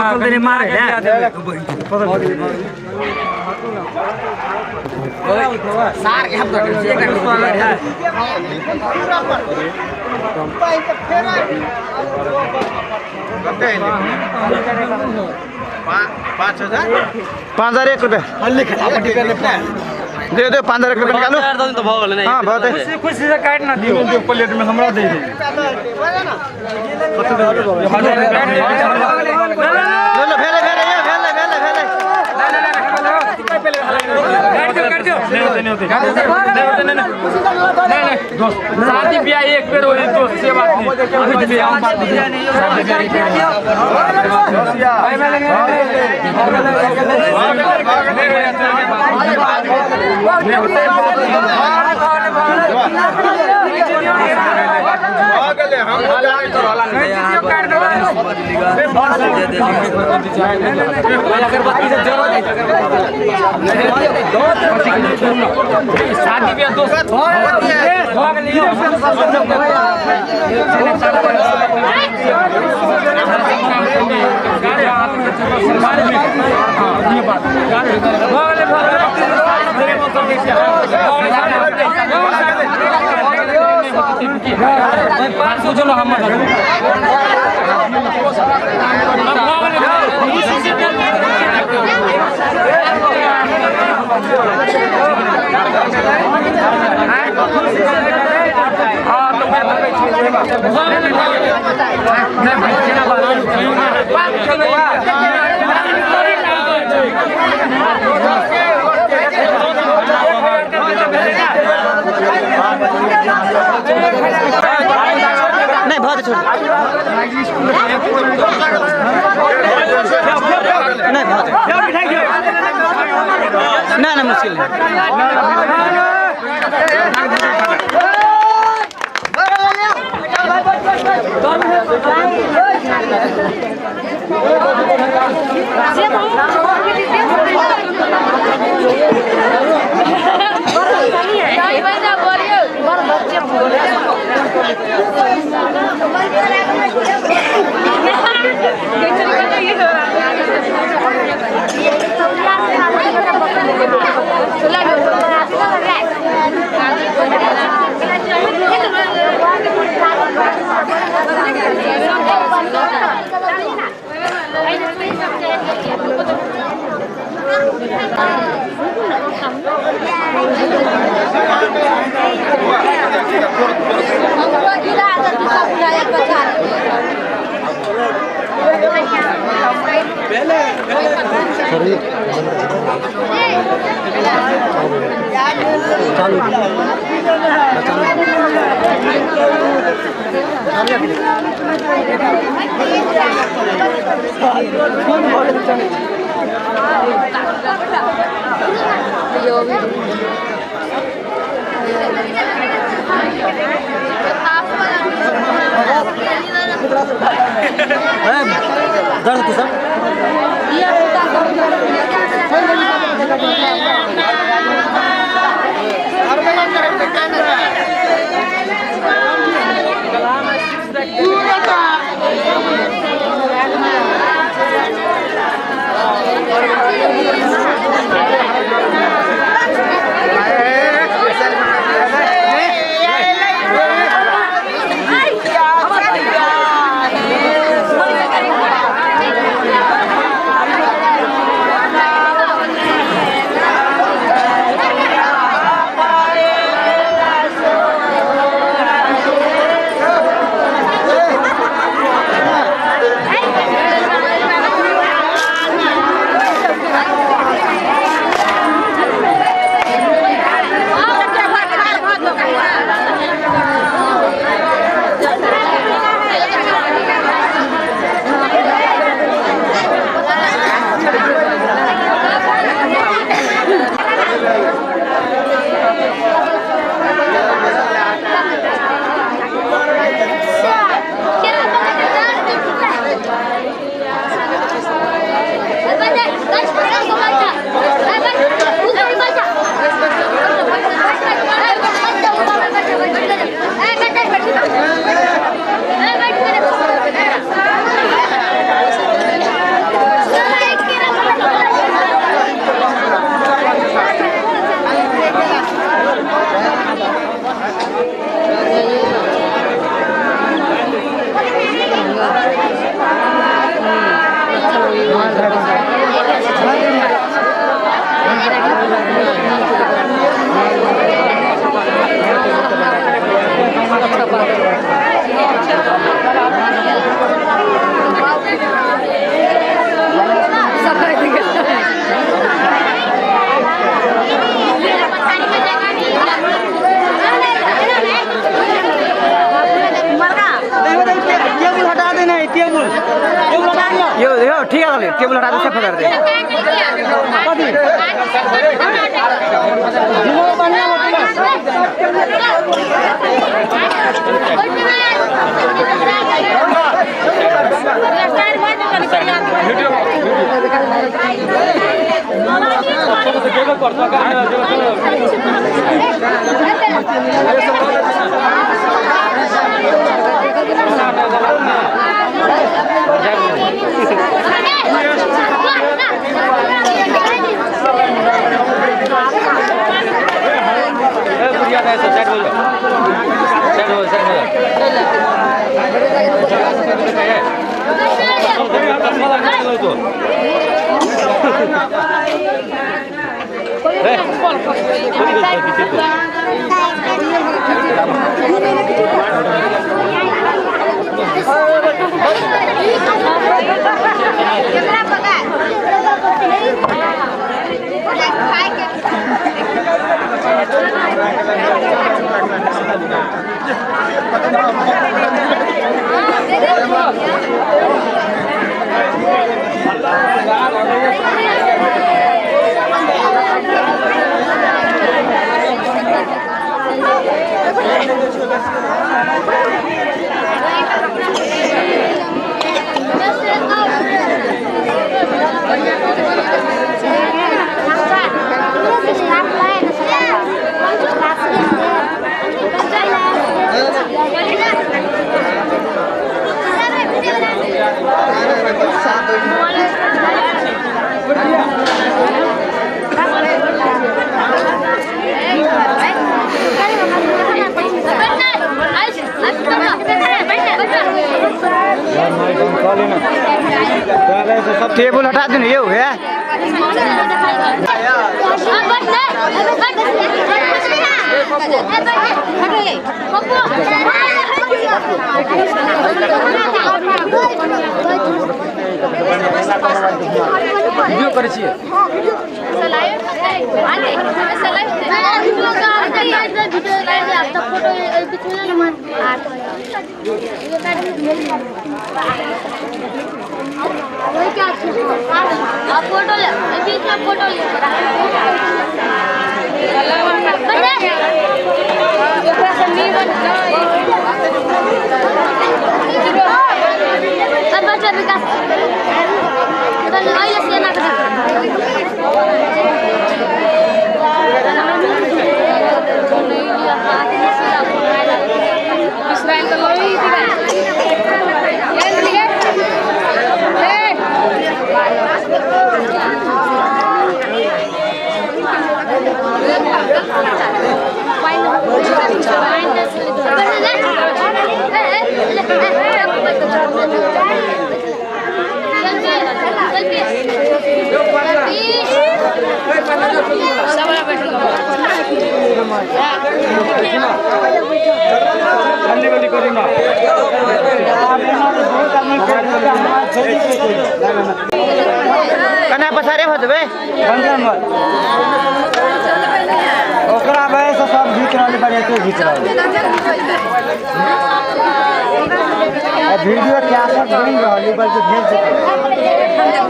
चल दे मारे सार के हम तो 5000 5001 रुपया दे दे 5001 रुपया निकालो। हां बहुत है। खुशी से काट ना दियो प्लेट में हमरा दे दे। लो भेले भेले ये भेले भेले भेले कर दियो नहीं नहीं नहीं दोस्त शादी ब्याह एक बेर होई दोस्त से बात नहीं अभी ब्याह बात नहीं शादी ब्याह दोस्त नहीं बहुत छोड़ नहीं बहुत ना ना मुश्किल है। दर्द सब ठीक है टेबल हटा दे सब कर दे टेबल हटा देने ये है। वीडियो करे छियै फोटो ले बीच में फोटो ले कना पसारे भदबे ओकरा वजह से सब घीच रहल बड़े के घीच रहल आ वीडियो क्या सब बन रहल बल्कि भेज देते।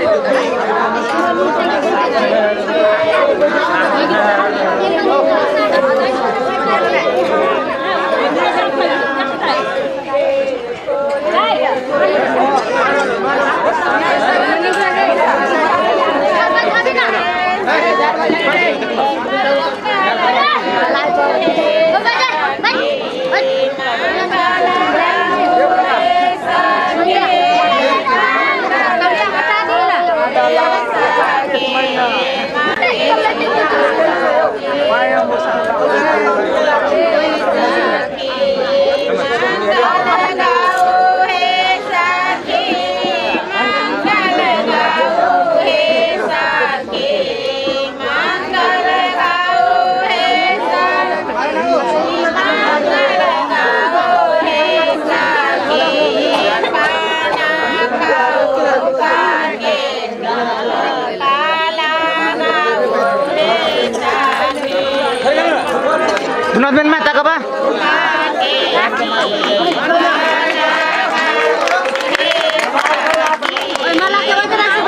दुनों में तकबा मला के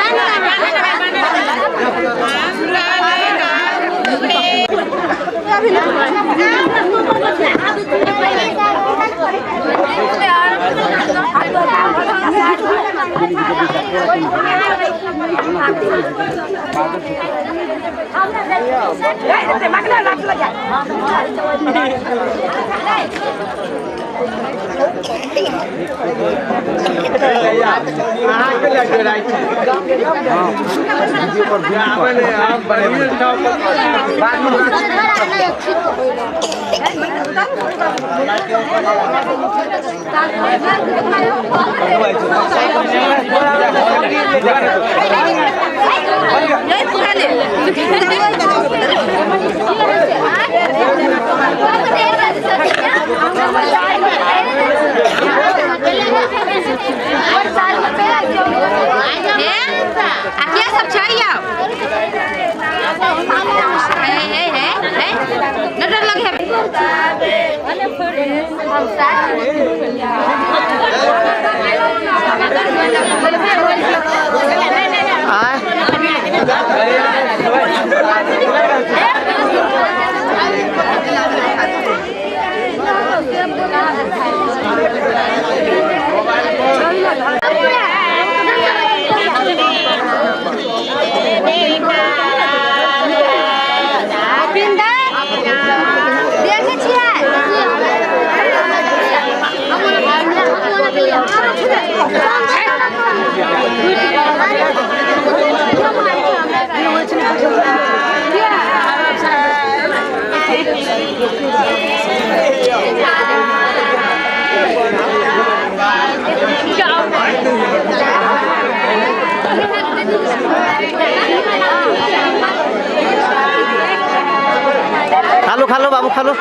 खा लो बाबू खा लो।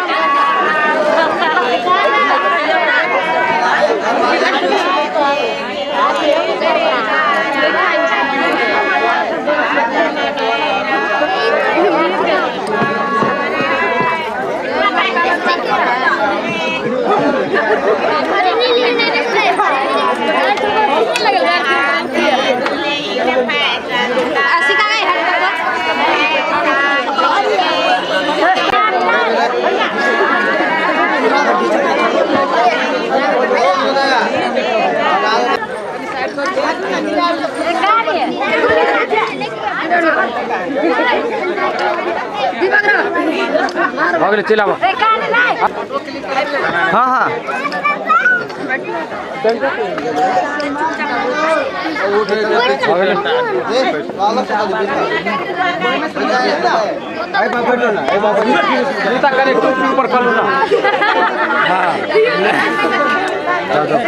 भगले चल आबो। हाँ हाँ जूता करे टोपी ऊपर कर लो ना। हाँ जाओ जाओ।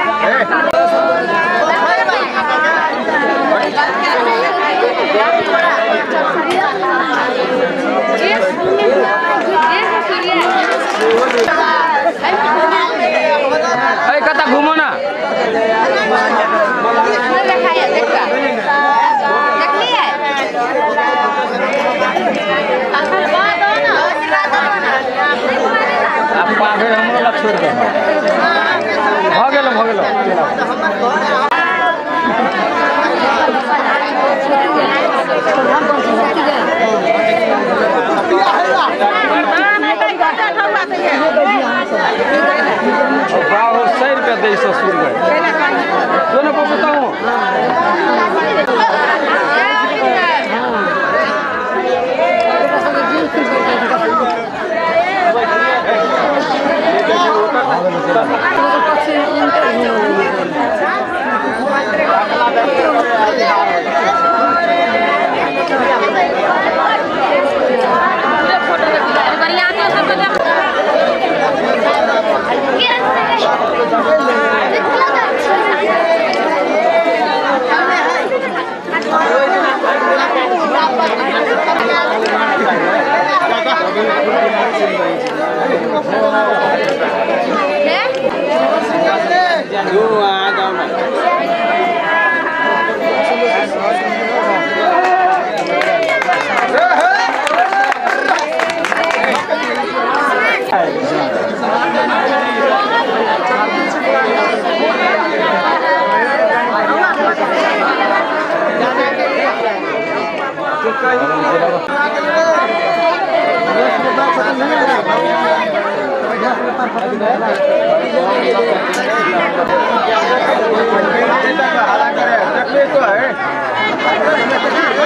अरे कता घूमो ना। हमरो लग छोड़ दे। भ गेलो भ गेलो। बाबू 100 रुपया दे ससुर गए दोनों को बताऊं।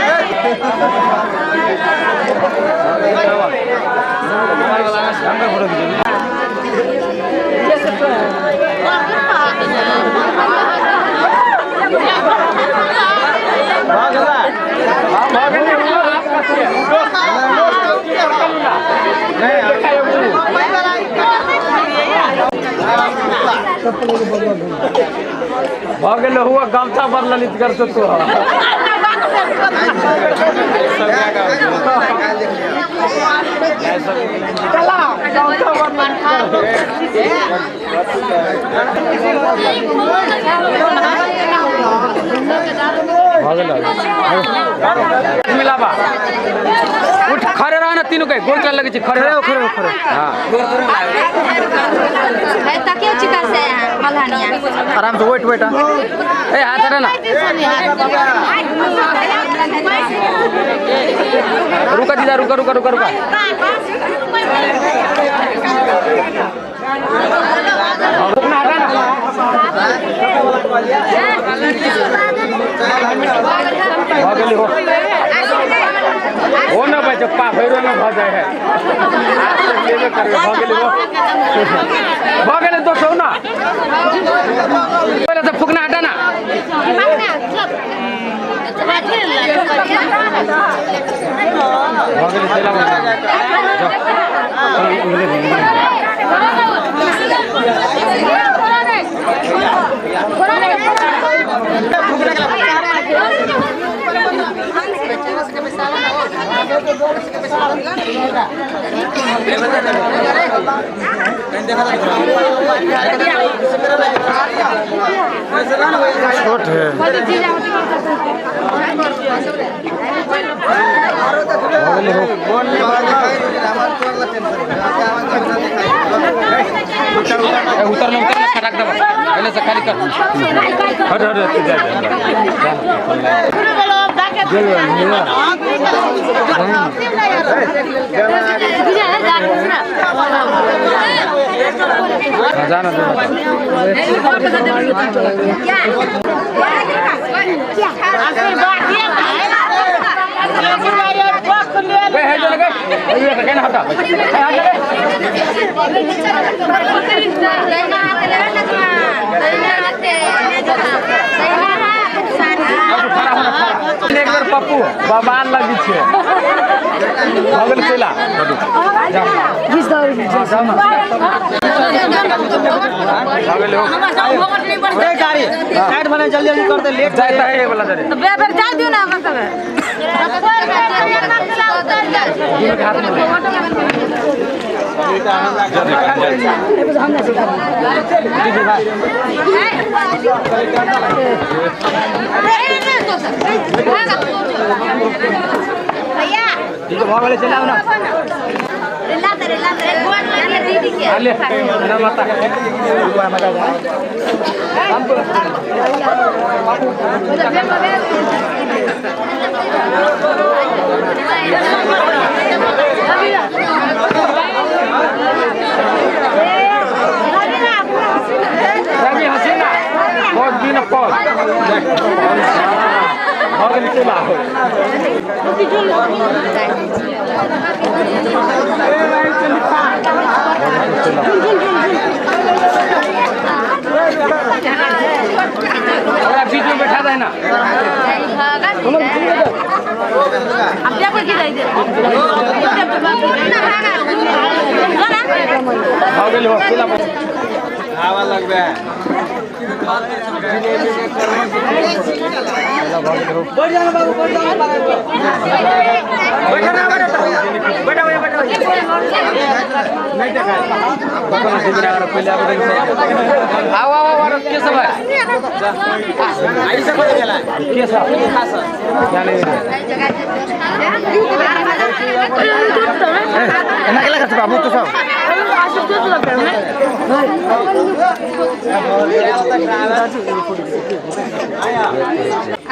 है। फोटो खींचो। भऽ हुआ गमछा पर ललित कर तो मिलाबा उठ खड़े रह ना तीनों के गोल चल लगे खड़े खड़े हो खड़े हो खड़े। हां है तकियो चिका से मल्हानिया आराम से वेट वेट। ए हाथ हटा ना रुका दीदा रुका रुका रुका रुका रुकना हटा ना हो ना भाई जब पाभैरो ना भ जाए है लेबे करबे भ गेलै हो भ गेलै दोस्त हो ना पहिले से फुकना हटा ना भ गेलै चला छोट है उतर ले खटाक दबा पहले से खाली कर हट हट जा जा जाना एक बार पप्पू बबाल लगी छे भगल चला गाड़ी साइड बना जल्दी जल्दी कर दे लेट जाता है ये वाला जरे तो बे जा दियो ना हमरा सब भैया ठीक है भगले चलाओ ना ले ना माता रवि हसीना बहुत दिन पर भगल चला हो बीच में बैठा दे ना हवा लगबे बैठ जाना बाबू बैठ जाना बैठा ना बैठा बैठा भैया बैठा नहीं देखा आओ आओ आओ के सब है आई सब गेला के सब जाने एना के लगत बाबू तो सब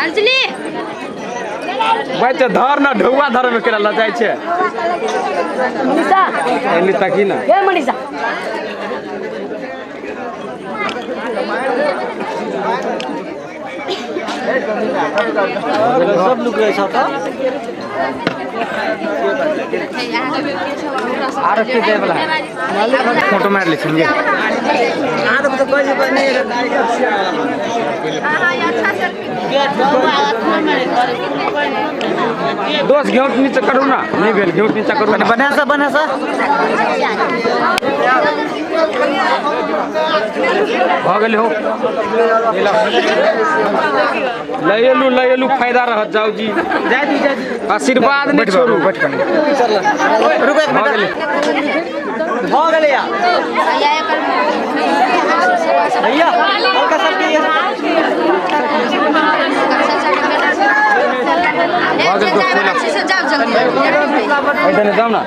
अंजलि भाई तो धर ना ढौआ धर में केला ल जाय छे मनीषा एनी ताकी ना ए मनीषा सब लुक रहे छ त आर के दे वाला फोटो मार ले छिन दोस्त घेऊ नीचे करू ना नहीं भेल घेऊ नीचे करू ना। बढ़िया सा बढ़िया सा भऽ गेल हो लय एलू फायदा रहत जाउ जी आशीर्वाद नहीं बैठ छोड़ू बैठ कनी रुको एक भऽ मिनट गेलै भ गेलै या भैया हल्का सबके जाओ जल्दी ऐसे नहीं जाओ ना।